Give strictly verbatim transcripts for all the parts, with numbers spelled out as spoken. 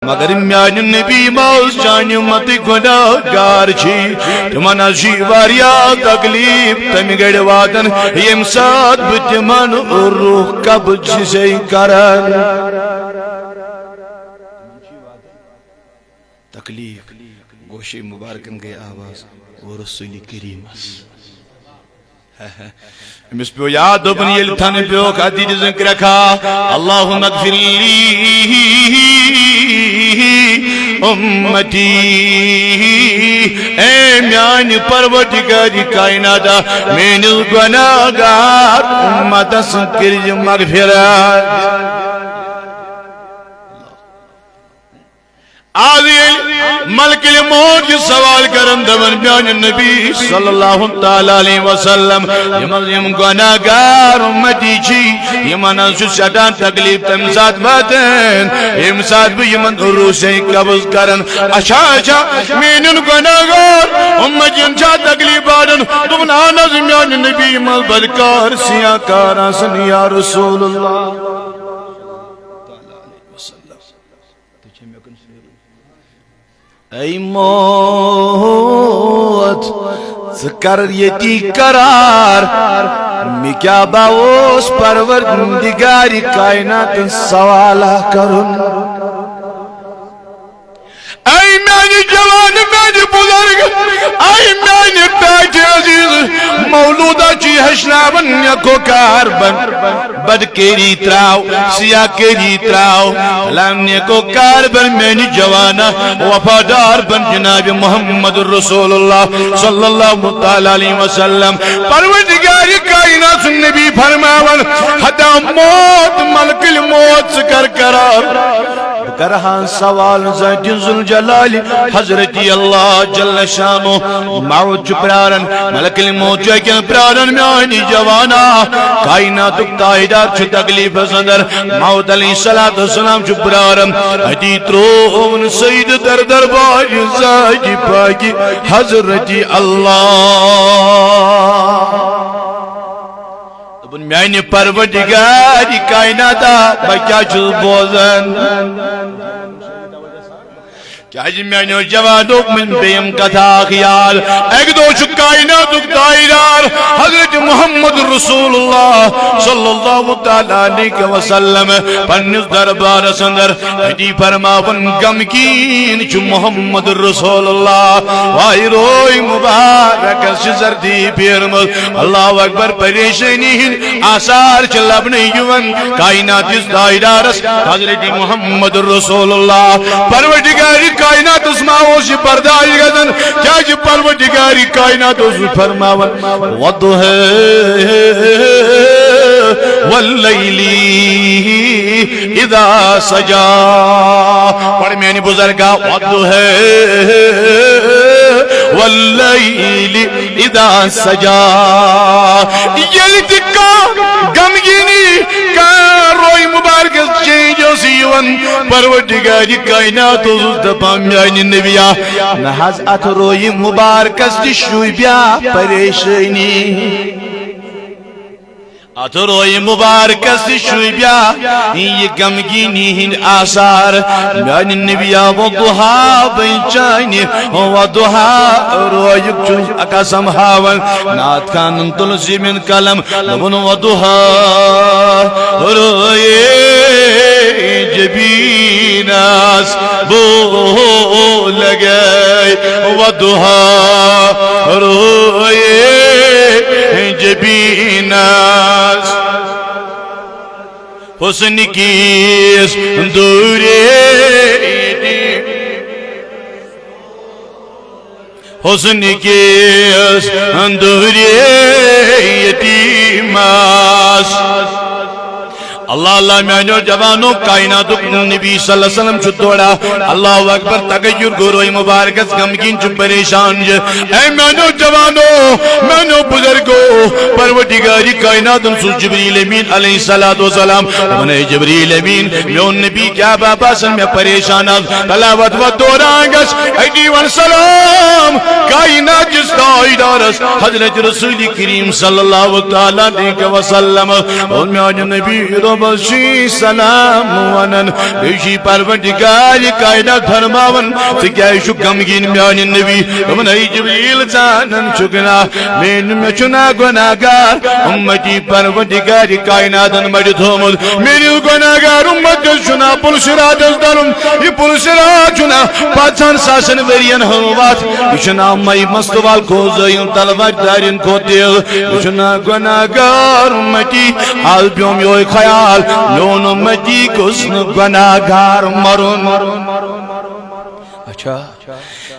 مگر میانہِ نبی ما اوس چانہِ امتٕکۍ گناہ گار چھی، تِمن حظ چھی واریاہ تکلیف تمہِ گڑِ واتان، ییٚمہِ ساتہٕ بہٕ تِمن روح قبض چھسے کران۔ تکلیف، گوشے مبارکن گٔے آواز، او رسول کریمس۔ أمِس پیوٚو یاد، دوٚپُن، ییٚلہِ تھنہٕ پیوٚوکھ، اَتھ دِتِس کرٛٮ۪کھا، اللہم اغفر لی، امتی، اے میانہِ پروردگار کائنات، میٲنِس گناہگار امتس کٔرزِ مغفرت۔ آز ییٚلہِ ملکِ الموت یہِ سوال کرن، دپن، میانہِ نبی صلی اللہ تعالیٰ علیہ وسلم، یِم حظ یِم گناہگار امتی چھی، یِمن حظ چھُ سٮ۪ٹھاہ تکلیف تمہِ ساتہٕ واتان، ییٚمہِ ساتہٕ بہٕ یِمن روح سے قبض کرن۔ اچھا، اچھا، میانٮ۪ن گناہگار امتین چھا تکلیف واتان؟ دوٚپُن، اہن حظ، میانہِ نبی، یِم حظ بدکار سیاہ کار آسن، یا رسول اللہ۔ اے موت، ژٕ کر ییٚتی قرار، مےٚ کیٛاہ با اوس پروردگار کائناتن سوالہ کرُن۔ اے میانہِ جوان، میانہِ بزرگ، اے میانہِ ٹاٹھہِ عزیز، مولودا چھُ ہیٚچھناوان نیکو کار بن۔ بدکٲری تراو، سیاہ کٲری تراو، فلاں نیکو کار بن میانہِ جوانا، وفادار بن جناب محمد رسول اللہ صلی اللہ تعالیٰ علیہ وسلم۔ پروردگار کائنات سُنٛد نبی فرماوان، ہتا موت، ملک الموت، ژٕ کر قرار۔ بہٕ کرٕ ہا سوال ذات ذوالجلال حضرت اللہ جل شانہ۔ موت چھُ پراران، ملک الموت چھُ اکیاہ پراران، میانہِ جوانا۔ کائناتُک تاجدار چھُ تکلیفس اندر، موت علیہ الصلوۃ والسلام چھُ پراران۔ اتی ترووُن سید در دربار ذات پاک حضرت اللہ۔ دوٚپُن، میانہِ پروردگار کائناتا، بہٕ کیٛاہ چھُس بوزان؟ کیازِ میانیو جوانو، مےٚ بیٚیِم کتھا اکھ یاد۔ اکہِ دۄہ چھُ کائناتُک تاجدار حضرت محمد رسول اللہ صلی اللہ تعالیٰ علیہ وسلم پننِس دربارس اندر، اتی فرماوان، غمگیٖن چھُ محمد رسول اللہ۔ وای روے مبارکس چھِ زردی پھیرمٕژ۔ اللہ اکبر، پریشانی ہٕنٛدۍ آثار چھِ لبنہٕ یِوان۔ کائنات کِس تاجدارس حضرت محمد رسول اللہ، پروردگار کائناتس ما اوس یہِ برداشت گژھان؟ کیازِ پروردگار کائنات اوس فرماوان، والضحى والليل اذا سجى۔ پڑھ میانہِ بزرگا، والضحى والليل اذا سجى۔ ییٚلہِ تہِ کانٛہہ غمگیٖنی، کانٛہہ روے مبارکس چینج اوس یِوان، پروردگار کائنات اوس دپان، میانہِ نبیا، نہ حظ، اتھ روے مبارکس تہِ شوٗبیا پریشٲنی۔ اتھ روے مبارکس تہِ شوٗبیا یہِ غمگیٖنی ہٕنٛدۍ آثار۔ میانہِ نبیا، والضحى بے چانہِ، والضحى رویُک چھُس قسم ہاوان۔ نعت خانن تُل زمین قلم، دوٚپُن، والضحى روے جبینس بو لگے، والضحى روے جبینس۔ حسن کِس دورے، حسن کِس دورے یتیمس۔ اللہ، اللہ، میانیو جوانو، کائناتُک نبی صلی اللہ علیہ وسلم چھُ تورا۔ اللہ اکبر، تغیر گوٚو روے مبارکس، غمگیٖن چھُ، پریشان چھُ۔ اے میانیو جوانو، میانیو بزرگو، پروردگار کائناتن سوز جبریل امین علیہ الصلوۃ والسلام۔ دوٚپُن، اے جبریل امین، میون نبی کیٛاہ با باسان مےٚ پریشان از؟ تلاوت و دوران گژھ اتی ون سلام کائنات کِس تاجدارس حضرت رسول کریم صلی اللہ تعالیٰ علیہ وسلم۔ او میانہِ نبی، منٛز چھُے سلام ونان، بیٚیہِ چھُے پروردگار کائنات فرماوان، ژٕ کیازِ چھُکھ غمگیٖن میانہِ نبی؟ دوٚپُن، اے جبریل، ژٕ انان چھُکھ نا، میٲنۍ، مےٚ چھُ نا گۄناہ گار امتی پروردگار کائناتن مَٹہِ تھوٚومُت، میٲنِس گۄناہ گار امتس چھُ نا پُل صراطس تَلُن، یہِ پُل صراط چھُ نا پانٛژن ساسن ؤرین ہٕنٛز وتھ، یہِ چھُ نا مے مستوال کھوژٲیِن تلوار دارٮ۪ن کھۄتہٕ تیز، یہِ چھُ نا گۄناہ گار امتی۔ از پیوم یہوے خیال، میون امتی گوٚژھ نہٕ گۄناہ گار مرُن۔ اچھا،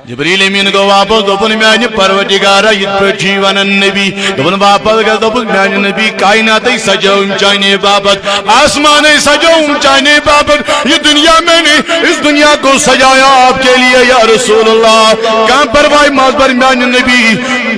جبریل امین گوٚو واپس، دوٚپُن، میانہِ پروردگارا، یِتھ پٲٹھۍ چھُے ونان نبی۔ دوٚپُن، واپس گژھ، دوٚپُن، میانہِ نبی، کائناتے سجٲوٕم چانے باپتھ، آسمانے سجٲوٕم چانے باپتھ، یہ دنیا میں نے اس دنیا کو سجایا آپ کے لیے یا رسول اللہ۔ کانٛہہ پرواے مہ بر میانہِ نبی،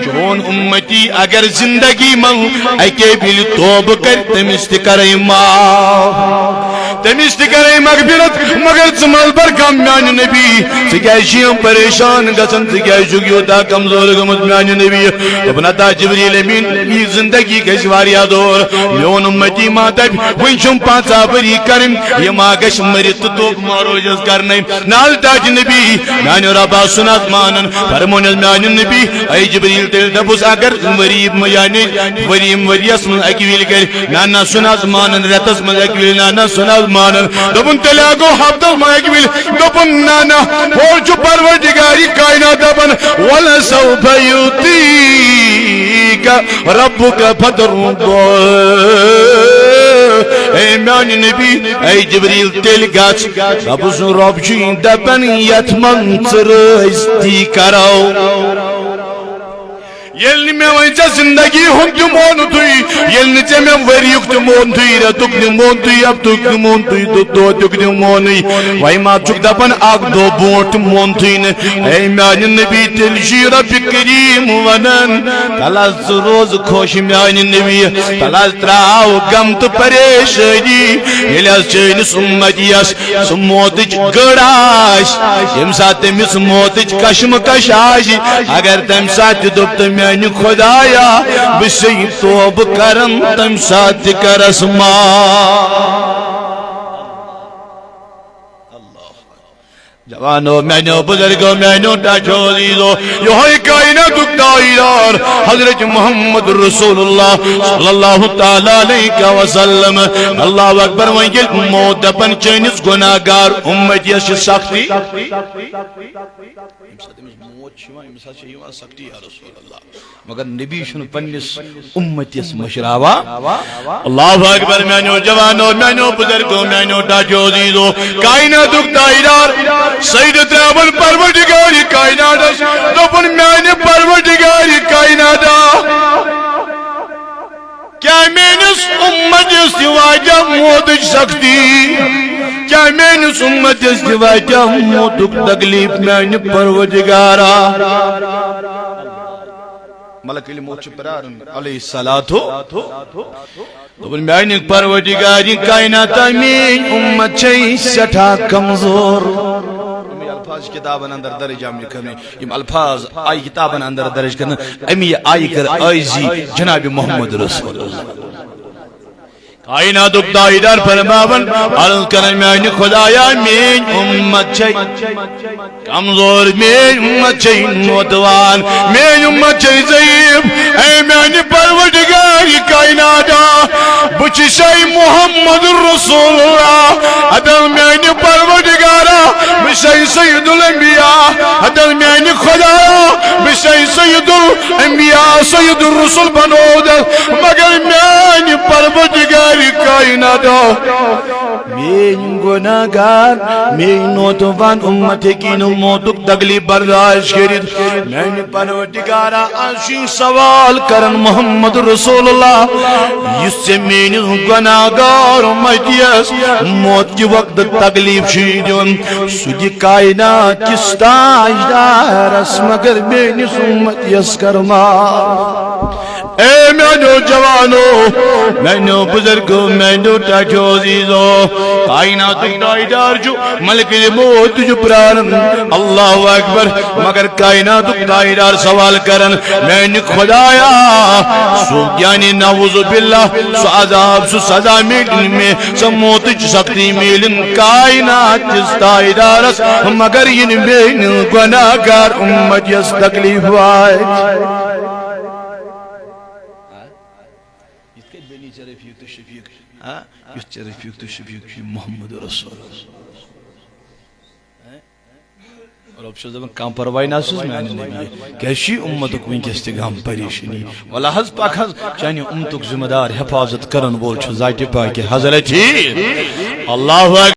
چون امتی اگر زندگی منٛز اکے وِلہِ توبہٕ کرِ، تٔمِس تہِ کرے معاف، تٔمِس تہِ کرے مغفرت، مگر ژٕ مہ بر غم میانہِ نبی۔ ژٕ کیازِ چھُکھ پریشان گژھان؟ ژٕ کیازِ چھُکھ یوٗتاہ کمزور گوٚمُت میانہِ نبی؟ دوٚپُن، ہتا جبریل امین، یہِ زندگی گژھِ واریاہ دور۔ میون امتی ما دپہِ، وُنہِ چھُم پنٛژاہ ؤری کرٕنۍ، یہِ ما گژھِ مٔرِتھ تہٕ توبہٕ ما روزٮ۪س کرنے؟ نہ حض تاج نبی، میانہِ رۄبا سُنت مانن۔ فرمونس میانہِ نبی، اے جبریل، تیٚلہِ دپُس اگر ؤری یعنی ؤری ؤریس منٛز اکہِ وِلہِ کرِ، نہ نہ سُنت مانن، رٮ۪تس منٛز اکہِ وِلہِ، نہ نہ سُنت مانن۔ دوٚپُن، تیٚلہِ ہا گوٚو ہفتس منٛز اکہِ وِلہِ۔ دوٚپُن، نہ نہ، ہورٕ چھُ پروردگار کائنات دپان، ولسوف یعطیک ربک فترضی۔ اے میانہِ نبی، اے جبریل، تیٚلہِ گژھ، رۄب سُنٛد، رۄب چھُ دپان، یتھ منٛز ژٕ رٲضۍ تی کرو۔ ییٚلہِ نہٕ مےٚ وۄنۍ ژےٚ زندگی ہُنٛد تہِ مونتھٕے، ییٚلہِ نہٕ ژےٚ مےٚ ؤریُک تہِ مونتھٕے، رٮ۪تُک تہِ مونتھٕے، ہفتُک تہِ مونتھٕے، دۄ-، دۄہتیُک تہِ مونٕے، وۄنۍ ما چھُکھ دپان اکھ دۄہ برونٛٹھ تہِ مونتھٕے نہٕ؟ اے میانہِ نبی، تیٚلہِ چھُ رۄبِ کریم ونان، تلہٕ حض ژٕ روز خۄش میانہِ نبی، تلہٕ حض تراو غم تہٕ پریشٲنی، ییٚلہِ حض چٲنِس امتیس سُہ موتٕچ گٔر آسہِ، ییٚمہِ ساتہٕ تٔمِس موتٕچ کشمکش آسہِ، اگر تَمہِ ساتہٕ تہِ دوٚپ تہٕ، میانہِ خۄدایا، بہٕ چھُسے توبہٕ کران، تَمہِ ساتہٕ تہِ کرس معاف۔ جوانو، میانیو بزرگو، میانیو ٹاٹھیو عزیزو، یہوے کائناتُک تاجدار حضرت محمد رسول اللہ صلی اللہ تعالیٰ علیہ وسلم۔ اللہ اکبر۔ وۄنۍ ییٚلہِ موت دپان چٲنِس گۄناہ گار اُمتیس چھِ سختی۔ ییٚمہِ ساتہٕ أمِس موت چھِ یِوان، أمِس حظ چھِ یِوان سختی، یا رسول اللہ۔ مگر نبی چھُنہٕ پننِس اُمتیس مٔشراوان۔ اللہ اکبر۔ میانیو جوانو، میانیو بزرگو، میانیو ٹاٹھیو عزیزو، کائناتُک تاجدار سید تراوان پروردگار کائناتس، دوٚپُن، میانہِ پروردگار کائناتا، کیا میٲنِس اُمتس تہِ واتہِ موتٕچ سختی؟ کیا میٲنِس اُمتس تہِ واتہِ موتُک تکلیف میانہِ پروردگارا؟ ملک الموت چھُ پراران علیہ الصلوۃ۔ دوٚپُن، میانہِ پروردگار، یہِ کائنات، میٲنۍ اُمت چھے سٮ۪ٹھاہ کمزور۔ یِمے الفاظ چھِ کِتابن اندر درج آمٕتۍ کرنہٕ۔ یِم الفاظ آیہِ کِتابن اندر درج کرنہٕ۔ اَمی آیہِ کٔر عٲجزی جناب محمد رسول اللہ۔ کائناتُک تاجدار فرماوان، عرض کران، میانہِ خدایا، میٲنۍ اُمت چھے کمزور، میٲنۍ اُمت چھے نوتوان، میٲنۍ اُمت چھے ضعیف۔ اے میانہِ پروردگار کائناتا، بہٕ چھُسے محمد رسول اللہ۔ ہتا میانہِ پروردگارا، بہٕ چھُسے سید الانبیاء۔ ہتا میانہِ خدایا، بہٕ چھُسے سید الانبیاء، سید الرسل بنووُتھ۔ مگر میانہِ پروردگار کائناتا، میٲنۍ گۄناہ گار، میٲنۍ نوتوان اُمت ہیٚکہِ نہٕ موتُک تکلیف برداشت کٔرِتھ۔ میانہِ پروردگارا، از چھُے سوال کران محمد رسول اللہ، یُس ژےٚ میٲنِس گۄناہ گار اُمتیس موت کہِ وقتہٕ تکلیف چھُے دِوان، سُہ دِ کائنات کِس تاجدارس، مگر میٲنِس اُمتیس کر معاف۔ اے میانیو جوانو، میانیو بزرگو، میانیو ٹاٹھیو عزیزو، کائناتُک تاجدار چھُ، ملک الموت چھُ پراران۔ اللہ اکبر۔ مگر کائناتُک تاجدار سوال کران، میانہِ خدایا، سُہ یعنی نعوذ باللہ، سُہ عذاب، سُہ سزا میلہِ مےٚ، سۄ موتٕچ سختی میلن کائنات کِس تاجدارس، مگر یِن میٲنۍ گناہگار امت یس تکلیف واتہِ۔ یِتھ کٔنۍ بنی ژےٚ رفیق تہٕ شفیق، ہا؟ یُتھ ژےٚ رفیق تہٕ شفیق چھُ محمد رسول۔ رۄب چھُس دَپان، کانٛہہ پرواے نہ حظ چھُس میانہِ نبی۔ کیٛازِ چھُ یہِ اُمتُک وٕنکیٚس تہِ غم پریشٲنی؟ وَلہٕ حظ پَکھ حظ، چانہِ اُمتُک ذمہٕ دار حفاظت کرن وول چھُ ذاتِ پاکہِ حضرتِ اللہ اکبر۔